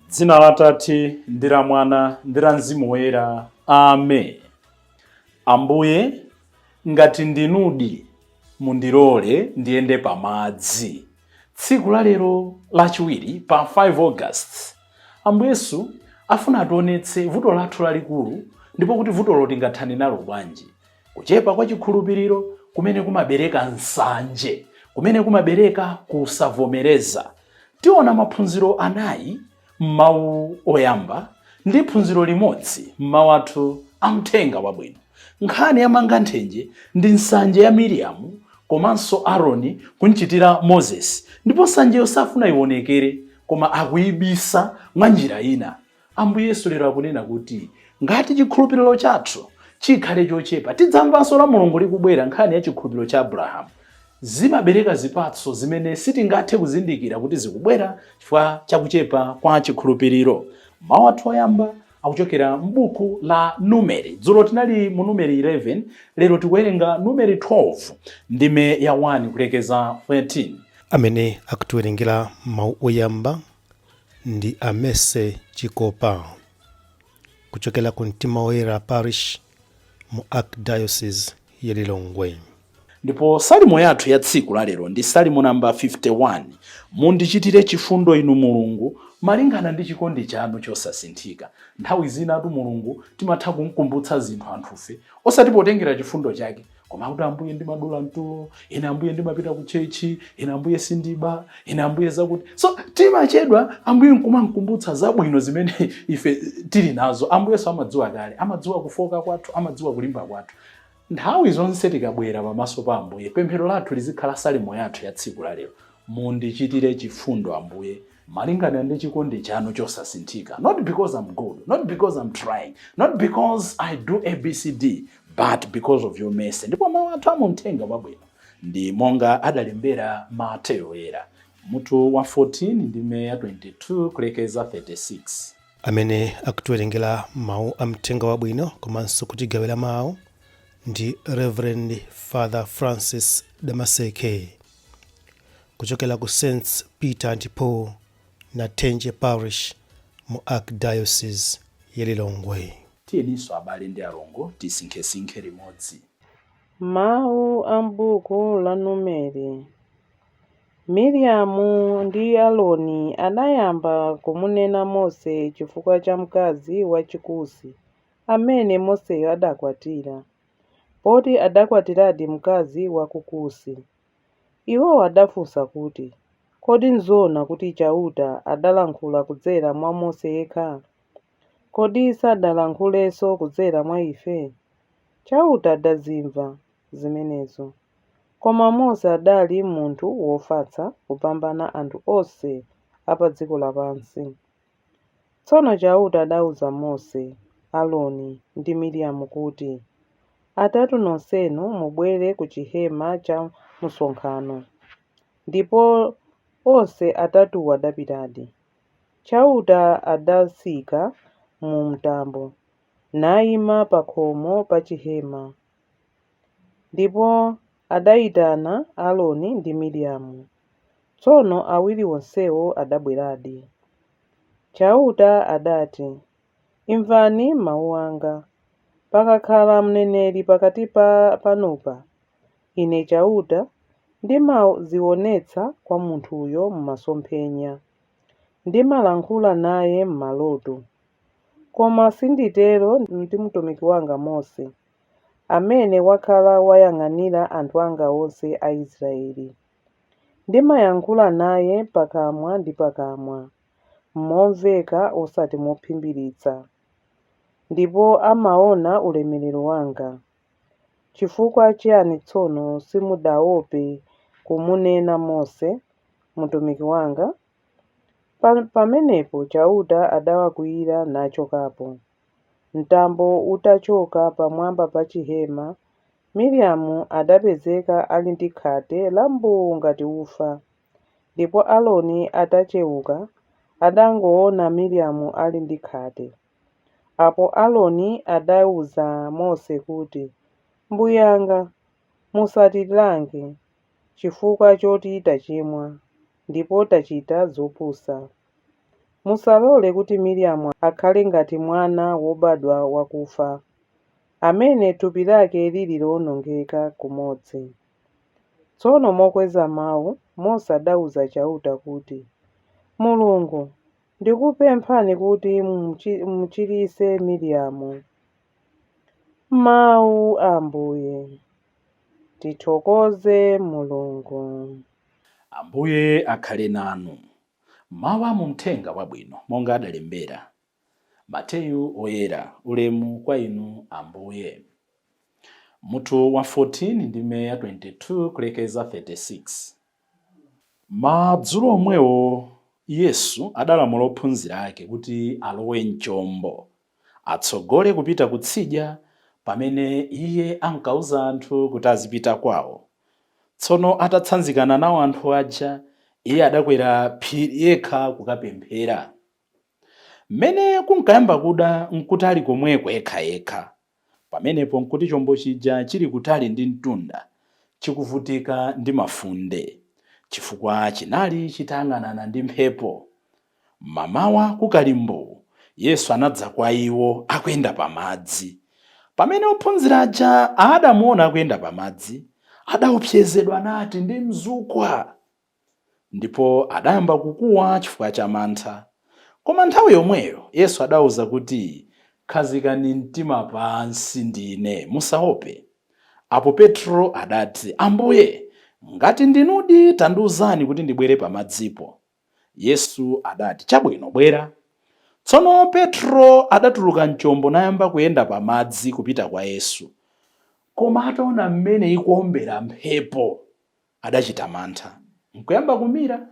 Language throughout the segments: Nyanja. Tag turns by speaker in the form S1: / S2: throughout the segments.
S1: Dzina la Atate ndi la Mwana ndi la Mzimu Woyera. Amen. Ambuye, ngati ndinudi, mundilole ndiyende pamadzi. Tsiku la lero Lachiwiri pa 5 August, Ambuye Yesu afuna ationetse vuto lathu lalikulu ndipo kuti vutolo tingathane nalo bwanji. Kuchepa kwa chikhulupiriro kumene kumabereka nsanje, kumene kumabereka kusavomereza. Tiona maphunziro anayi m'mawu oyamba ndi phunziro limodzi m'mawu athu a mthenga wabwino. Nkhani ya manga nthenje ndi nsanje ya Miriamu komanso Aroni kumchitira Moses, ndipo nsanjeyo safuna ionekere koma akuyibisa mwa njira ina. Ambuye Yesu lero akunena kuti ngati chikhulupiriro chathu chikhale chochepa, tidzamvanso la Mulungu likubwera nkhani ya chikhulupiriro cha Abrahamu. Zimabereka zipatso zimene sitingathe kuzindikira kuti zikubwera chifukwa chakuchepa kwa chikhulupiriro. Mawu athu oyamba akuchokera m'buku la Numeri. Dzulo tinali mu Numeri 11, lero tikuwerenga Numeri 12 ndime ya 1 kulekeza 13.
S2: Amene akutiwerengera mawu oyamba ndi a Mercy Chikopa kuchokera ku Mtima Woyera Parish mu Archdiocese ya Lilongwe.
S1: Ndipo salimo yathu ya tsiku la lero ndi salimo namba 51. Mundichitire chifundo inu Mulungu, malingana ndi chikondi chanu chosasinthika. Nthawi zinatu Mulungu timatha kumkumbutsa zinthu anthufe, osati potengera chifundo chake, koma kuti Ambuye ndimadula mtulo, ine Ambuye ndimapita ku church, ine Ambuye sindiba, ine Ambuye zakuti. So timachedwa Ambuye nkumamkumbutsa zabwino zimene ife tili nazo. Ambuyeso amadziwa kale, amadziwa kufoka kwathu, amadziwa kulimba kwathu. Nthawi zonse tikabwera pamaso pa Ambuye, pemphero lathu lizikhala salimo yathu ya tsiku la lero. Mundichitire chifundo Ambuye, malingana ndi chikondi chanu chosasinthika. Not because I'm good, not because I'm trying, not because I do ABCD, but because of your mercy. Ndipo mawu athu amuthenga wabwino ndi monga adalembera Mateyo Woyera, mutu wa 14 ndime ya 22 kulekeza 36.
S2: Amene akutiwerengera mawu a mthenga wabwino komanso kutigawira mawu ndi Reverend Father Francis Damaseke kuchokera ku St Peter and Paul Nathenje Parish mu Archdiocese ya Lilongwe.
S1: Tiyeninso abale ndi alongo tisinkhesinkhe limodzi.
S3: Mawu a m'buku la Numeri. Miriamu ndi Aroni anayamba kumunena Mose chifukwa cha mkazi Wachikusi amene Moseyo adakwatira, poti adakwatiradi mkazi wa ku Kusi. Iwowo adafunsa kuti, Kodi nzoona kuti Chauta adalankhula kudzera mwa Mose yekha? Kodi sadalankhulenso kudzera mwa ife? Chauta adazimva zimenezo. Koma Mose adali munthu wofatsa kupambana anthu onse a pa dziko lapansi. Tsono Chauta adauza Mose, Aroni ndi Miriamu kuti, Atatu nonsenu mubwere ku chihema chamsonkhano. Ndipo onse atatuwo adapitadi. Chauta adatsika mu mtambo, naima pakhomo pa chihema. Ndipo adaitana Aroni ndi Miriamu. Tsono awiri onsewo adabweradi. Chauta adati, Imvani mau anga. Pakakhala mneneri pakati panupa, Ine Chauta ndimadziwonetsa kwa munthuyo m'masomphenya. Ndimalankhula naye m'maloto. Koma sinditero ndi mtumiki wanga Mose, amene wakhala wayang'anira anthu anga onse Aisraeli. Ndimayankhula naye pakamwa ndi pakamwa, momveka osati mophimbiritsa, ndipo amaona ulemerero wanga. Chifukwa chiyani tsono simudaope kumunena Mose, mtumiki wanga? Pamenepo Chauta adawakwiyira nachokapo. Mtambo utachoka pamwamba pa chihema, Miriamu adapezeka ali ndi khate lambuu ngati ufa. Ndipo Aroni atacheuka, adangoona Miriamu ali ndi khate. Apo Aroni adauza Mose kuti, Mbuyanga, musatilange chifukwa choti tachimwa ndipo tachita zopusa. Musalole kuti Miriamu akhale ngati mwana wobadwa wakufa, amene thupi lake lili lowonongeka kumodzi. Tsono mokweza mau, Mose adauza Chauta kuti, Mulungu, ndikupemphani kuti mumuchiritse Miriamu. Mawu a Ambuye. Tithokoze Mulungu.
S1: Ambuye akhale nanu. Mawu a mu Mthenga Wabwino monga adalembera Mateyu Oyera. Ulemu kwa inu Ambuye. Mutu wa 14 ndime ya 22 kulekeza 36. Madzulo omwewo Yesu adalamula ophunzira ake kuti alowe m'chombo, atsogole kupita kutsidya, pamene Iye ankauza anthu kuti azipita kwao. Tsono atatsanzikana nawo anthu aja, Iye adakwera phiri yekha kukapemphera. M'mene kunkayamba kuda nkuti ali komweko yekhayekha. Pamenepo nkuti chombo chija chili kutali ndi mtunda, chikuvutika ndi mafunde, chifukwa chinali chitayang'anana ndi mphepo. Mmamawa kukali mbuu, Yesu anadza kwa iwo akuyenda pa madzi. Pamene ophunzira aja adamuona akuyenda pa madzi, adaopsezedwa nati, Ndi mzukwa! Ndipo adayamba kukuwa chifukwa cha mantha. Koma nthawi yomweyo Yesu adawauza kuti, Khazikani mtima pansi, ndine, musaope. Apo Petro adati, Ambuye, ngati ndinudi, tandiuzani kuti ndibwere pamadzipo. Yesu adati, Chabwino, bwera. Tsono Petro adatuluka m'chombo nayamba kuyenda pa madzi kupita kwa Yesu. Koma ataona m'mene ikuombera mphepo, adachita mantha, nkuyamba kumira.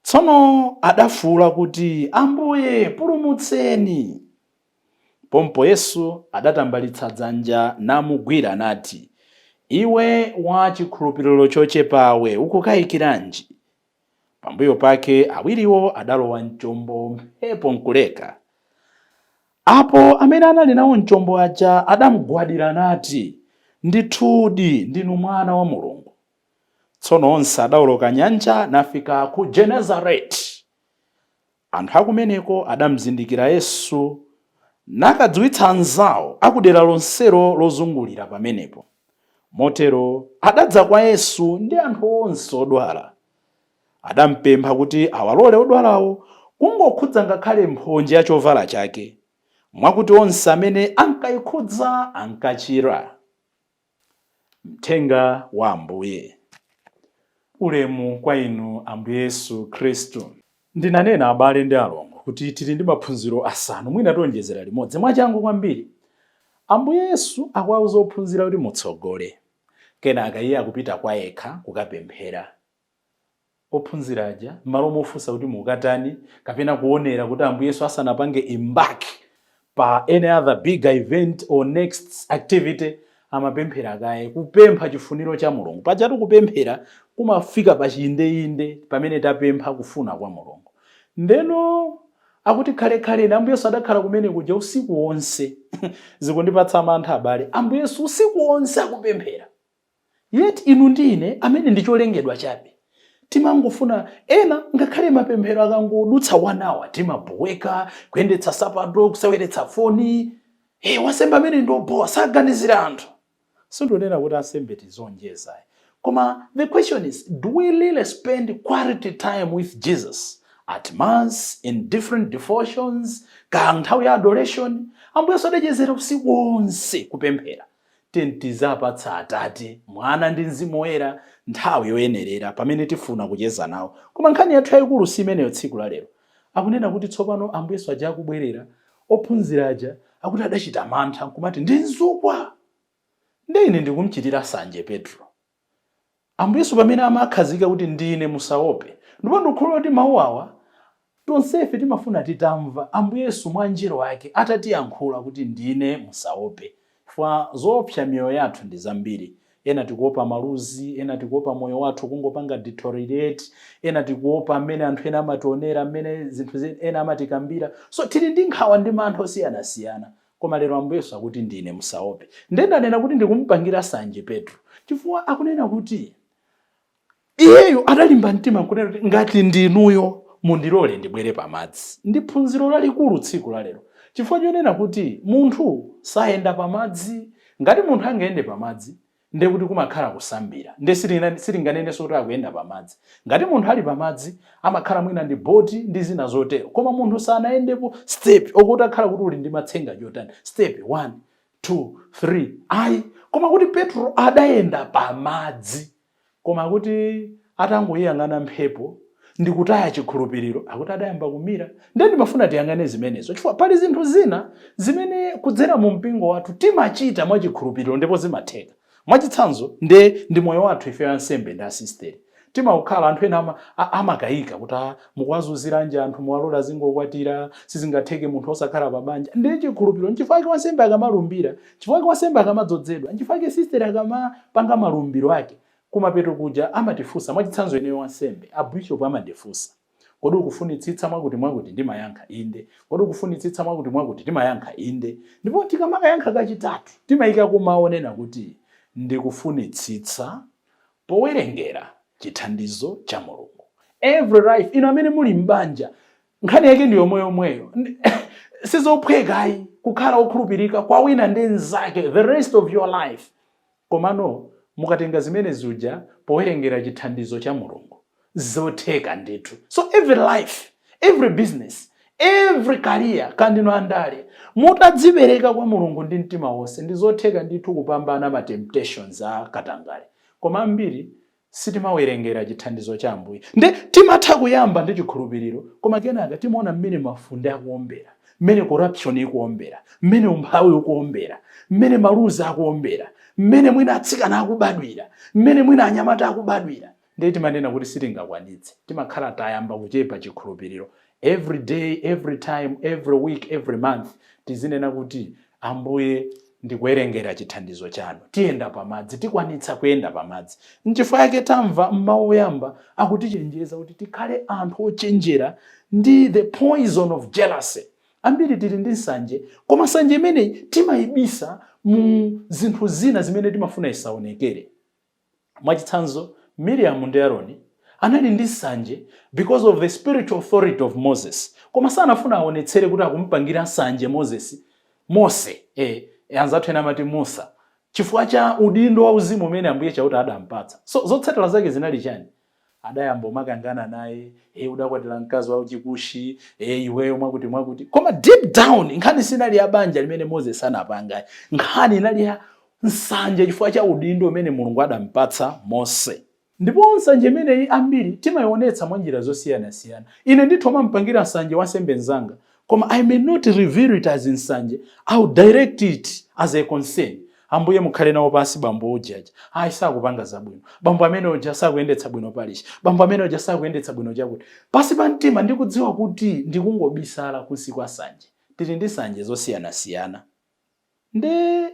S1: Tsono adafuula kuti, Ambuye, pulumutseni! Pompo Yesu adatambalitsa dzanja namugwira nati, Iwe wa chikhulupiriro chochepawe, ukukaikiranji? Pambuyo pake awiriwo adalowa m'chombo, mphepo nkuleka. Apo amene anali nawo m'chombo aja adamgwadira nati, Ndithudi, ndinu Mwana wa Mulungu. Tsono onse adaoloka nyanja nafika ku Genesareti. Anthu akumeneko adamzindikira Yesu, nakadziwitsa anzao a ku dera lonselo lozungulira pamenepo. Motero adadza kwa Yesu ndi anthu onse odwala. Adampempha kuti awalole odwalawo kungokhudza ngakhale mphonje ya chovala chake, mwakuti onse amene ankaikhudza ankachira. Mthenga wa Ambuye. Ulemu kwa inu Ambuye Yesu Khristu. Ndinanena abale ndi alongo kuti tili ndi maphunziro asanu, mwina tionjezera limodzi mwachangu kwambiri. Ambuye Yesu akuwauza ophunzira kuti mutsogole. Kenaka iye akupita kwa yekha kukapemphera. Ophunzira aja m'malo mofunsa kuti mukatani kapena kuonera kuti Ambuye Yesu asanapange embark pa any other bigger event or next activity, amapemphera kaye, kupempha chifuniro cha Mulungu. Pajatu kupemphera kumafika pa chiindeinde pamene tapempha kufuna kwa Mulungu. Ndeno akuti khalekhaleni Ambuye Yesu adakhala kumene kuja usiku wonse. Zikundipatsa mantha abale, Ambuye Yesu usiku wonse akupemphera. Yet inu ndi ine amene ndi cholengedwa chabe timangofuna ena ngakhale mapemphero akangodutsa 1 hour timaboweka, kuyendetsa sapato, kuseweretsa foni. Hey, wansembe amene ndi obowa saganizira anthu. Sindinena kuti ansembe tizonjeza ayi. Koma the question is, do we really spend quality time with Jesus at mass, in different devotions, ka nthawi ya adoration? Ambuye Yesu adachezera usiku wonse kupemphera. Tiyeni tizapatsa Atate, Mwana ndi Mzimu Woyera nthawi yoyenerera pamene tifuna kucheza nawo. Koma nkhani yathu yayikulu si imeneyo tsiku la lero. Akunena kuti tsopano Ambuye Yesu aja akubwerera, ophunzira aja akuti adachita mantha nkumati ndi mzukwa. Nde ine ndikumchitira sanje Petro. Ambuye Yesu pamene amakhazika kuti ndine musaope. Ndipo ndikukhulupirira kuti mawu awa tonsefe timafuna titamva Ambuye Yesu mwa angelo ake atatiyankhula kuti ndine musaope. Chifukwa zoopsa miyoyo yathu ndi zambiri. Ena tikuopa maluzi, ena tikuopa moyo wathu kungopanga deteriorate, ena tikuopa mmene anthu ena amationera, mmene zinthu ena amatikambira. So tili ndi nkhawa ndi mantha osiyanasiyana. Koma lero Ambuye Yesu akuti, "Ndine, musaope." Ndiye ndanena kuti ndikumpangira sanje Petro chifukwa akunena kuti iyeyo adalimba mtima nkunena kuti, "Ngati ndinuyo, mundilole ndibwere pamadzi." Ndi phunziro lalikulu tsiku la lero chifukwa chonena kuti munthu sayenda pamadzi. Ngati munthu angayende pamadzi, ndiye kuti kumakhala kusambira, ndiye sitinganenenso kuti akuyenda pamadzi. Ngati munthu ali pamadzi, amakhala mwina ndi boti ndi zina zotero, koma munthu sanayendepo step okuti akhala kuti uli ndi matsenga chotani, step 1, 2, 3, ayi. Koma kuti Petro adayenda pamadzi, koma kuti atangoyiyang'ana mphepo ndikutaya chikhulupiriro, akuti adayamba kumira. Ndiye ndimafuna tiyang'ane zimenezo chifukwa pali zinthu zina zimene kudzera mu mpingo wathu timachita mwachikhulupiriro ndipo zimatheka. Mwachitsanzo, nde ndi moyo wathu ife ansembe ndi asisteri. Timakhala anthu ena amakayika kuti, "Ah, mukuwazunziranji anthu? Muwalola azingokwatira, sizingatheke munthu osakhala pa banja." Ndiye chikhulupiriro. Nchifukwa chake wansembe akamalumbira, chifukwa chake wansembe akamadzozedwa, nchifukwa chake sisteri akamapanga malumbiro ake, kumapeto kuja amatifunsa. Mwachitsanzo, ineyo wansembe, abishopu amandifunsa, "Kodi ukufunitsitsa mwakuti mwakuti?" Ndimayankha, "Inde." "Kodi ukufunitsitsa mwakuti mwakuti?" Timayankha, "Inde." Ndipo tikamakayankha kachitatu, timayikako mawu onena kuti, "Ndikufunitsitsa powerengera chithandizo cha Mulungu." Every life, ino amene muli m'banja, nkhani yake ndi yomweyomweyo. Sizophwekayi kukhala okhulupirika kwa wina ndi mnzake the rest of your life, komano mukatenga zimene zuja powerengera chithandizo cha Mulungu, zotheka ndithu. So every life, every business, every career, kandino andale, mutadzipereka kwa Mulungu ndi mtima wonse, ndi zotheka ndithu kupambana ma temptations a katangale. Koma ambiri sitimawerengera chithandizo cha Ambuye, nde timatha kuyamba ndi chikhulupiriro, koma kenaka timaona mmene mafunde akuombera, mmene corruption ikuombera, mmene umphawi ukuombera, mmene maluzi akuombera, mmene mwina atsikana akubadwira, mmene mwina anyamata akubadwira, ndiye timanena kuti sitingakwanitse. Timakhala tayamba kuchepa chikhulupiriro. Every day, every time, every week, every month, tizinena kuti, "Ambuye, ndikuwerengera chithandizo chanu, tiyenda pamadzi, tikwanitsa kuyenda pamadzi." Nchifukwa yake tamva mmawu oyamba akutichenjeza kuti tikhale anthu ochenjera ndi the poison of jealousy. Ambiri tili ndi nsanje, koma nsanje imeneyi timayibisa mu zinthu zina zimene timafuna isaonekere. Mwachitsanzo, Miriam ndi Aaroni anali ndi nsanje because of the spiritual authority of Moses, koma sanafuna aonetsere kuti akumpangira nsanje Moses, Mose, anzathu ena amati Musa, chifukwa cha udindo wa uzimu umene Ambuye Chauta adampatsa. So zotsatira zake zinali chani? Adayamba umakangana naye, "Udakwatira mkazi wa Uchikushi, iweyo mwakuti mwakuti." Koma deep down nkhani sinali ya banja limene Moses anapanga, nkhani inali ya nsanje chifukwa cha udindo umene Mulungu adampatsa Mose. Ndipo nsanje imeneyi ambiri timayionetsa mwa njira zosiyanasiyana. Ine ndithu amampangira nsanje wansembe mzanga, koma I may not reveal it as nsanje. I will direct it as a concern: "Ambuye, mukhale nawo pansi bambo ujaja, ayi, sakupanga zabwino. Bambo amene uja sakuyendetsa bwino parish. Bambo amene uja sakuyendetsa bwino chakuti." Pasi pa mtima ndikudziwa kuti ndikungobisala kunsi kwa nsanje. Tili ndi nsanje zosiyanasiyana. Nde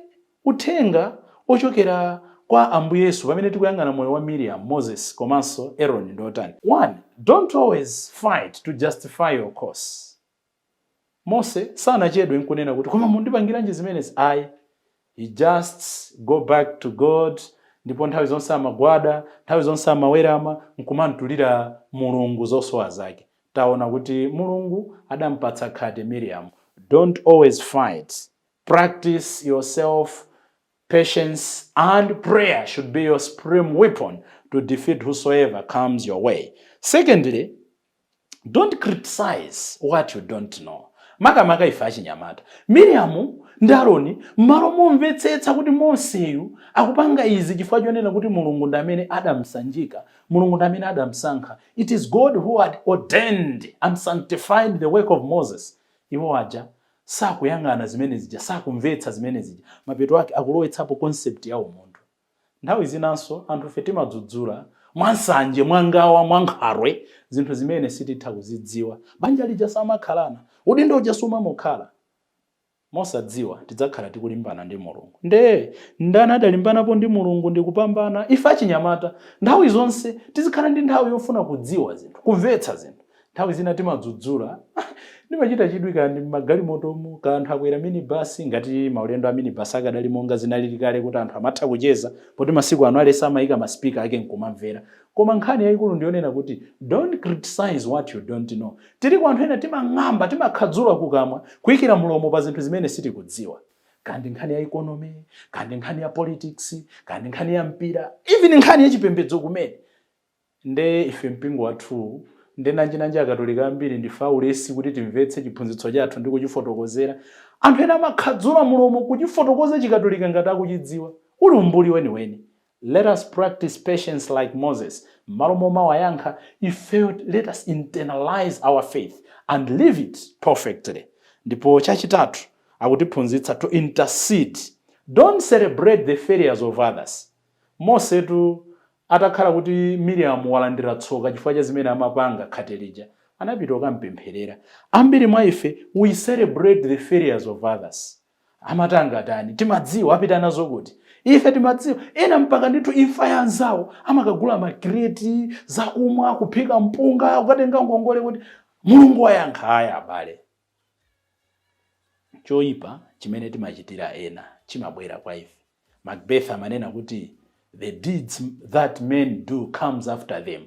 S1: uthenga ochokera kwa Ambuye Yesu pamene tikuyang'ana moyo wa Miriam, Moses komanso Aaron ndi otani? One, don't always fight to justify your cause. Mose sanachedwe nkunena kuti, "Koma mundipangiranji zimenezi?" Ayi, he just go back to God, ndipo nthawi zonse amagwada, nthawi zonse amawerama nkumamtulira Mulungu zosowa zake. Taona kuti Mulungu adampatsa khate Miriam. Don't always fight. Practice yourself patience, and prayer should be your supreme weapon to defeat whosoever comes your way. Secondly, don't criticize what you don't know. Makamaka ife achinyamata, Miriamu ndi Aroni, m'malo momvetsetsa kuti Moseyu akupanga izi chifukwa chonena kuti Mulungu ndi amene adamsanjika, Mulungu ndi amene adamsankha, it is God who had ordained and sanctified the work of Moses, iwo aja sakuyang'ana zimene zija, sakumvetsa zimene zija. Mapeto ake akulowetsapo concept ya umunthu. Nthawi zinanso anthufe timadzudzula mwansanje, mwangawa, mwankhalwe zinthu zimene sititha kuzidziwa. Banja lija samakhalana, udindo uja sumamukhala. Mosadziwa tidzakhala tikulimbana ndi Mulungu. Nde ndani adalimbanapo ndi Mulungu ndi kupambana? Ife achinyamata nthawi zonse tizikhala ndi nthawi yofuna kudziwa zinthu, kumvetsa zinthu. Nthawi zina timadzudzula. Ndimachita chidwi kandi m'magalimotomu, ka anthu akwera minibasi, ngati maulendo a minibasi akadali monga zinalili kale kuti anthu amatha kucheza, poti masiku ano aliyense amayika masipika ake nkumamvera. Koma nkhani yayikulu ndiyonena kuti don't criticize what you don't know. Tili ku anthu ena timang'amba, timakhadzula kukamwa, kuyikira mlomo pa zinthu zimene sitikudziwa. Kandi nkhani ya economy, kandi nkhani ya politics, kandi nkhani ya mpira, even nkhani ya chipembedzo kumene. Nde ife mpingo wathu, nde nanjinanji Akatolika ambiri ndife aulesi kuti timvetse chiphunzitso chathu ndi kuchifotokozera. Anthu ena amakhadzula mulomo kuchifotokoza Chikatolika ngati akuchidziwa. Uli umbuli weniweni. Let us practice patience like Moses. M'malo momawayankha, ifeyo let us internalize our faith and live it perfectly. Ndipo chachitatu akutiphunzitsa to intercede. Don't celebrate the failures of others. Mosetu atakhala kuti Miriam walandira tsoka chifukwa cha zimene amapanga khate lija, anapita kukampempherera. Ambiri mwa ife, we celebrate the failures of others. Amatanga tani, timadziwa apita nazo kuti ife timadziwa. Ena mpaka ndithu imfa ya anzawo amakagula makreti zakumwa, kuphika mpunga, kukatenga ngongole kuti Mulungu wayankha. Aya abale, choyipa chimene timachitira ena chimabwera kwa ife. Macbeth amanena kuti the deeds that men do comes after them.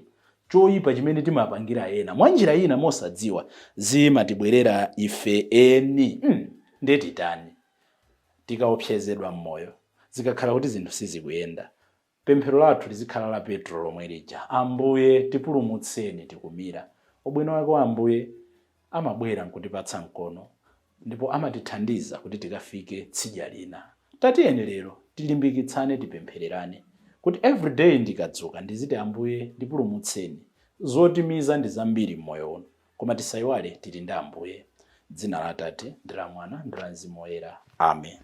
S1: Choyipa chimene timapangira ena mwa njira ina mosadziwa zimatibwerera ife eni. Ndetitani tikaopsezedwa mmoyo, zikakhala kuti zinthu sizikuyenda? Pemphero lathu lizikhala la Petro lomwe lija: "Ambuye, tipulumutseni, tikumira." Ubwino wake wa Ambuye, amabwera nkutipatsa mkono ndipo amatithandiza kuti tikafike tsidya lina. Tatiyeni lero tilimbikitsane, tipemphererane kuti everyday ndikadzuka ndiziti, "Ambuye, ndipulumutseni." Zotimiza ndi zambiri mmoyo uno, koma tisayiwale tili ndi Ambuye. Dzina la Atate ndi la Mwana ndi la Mzimu Woyera, amen.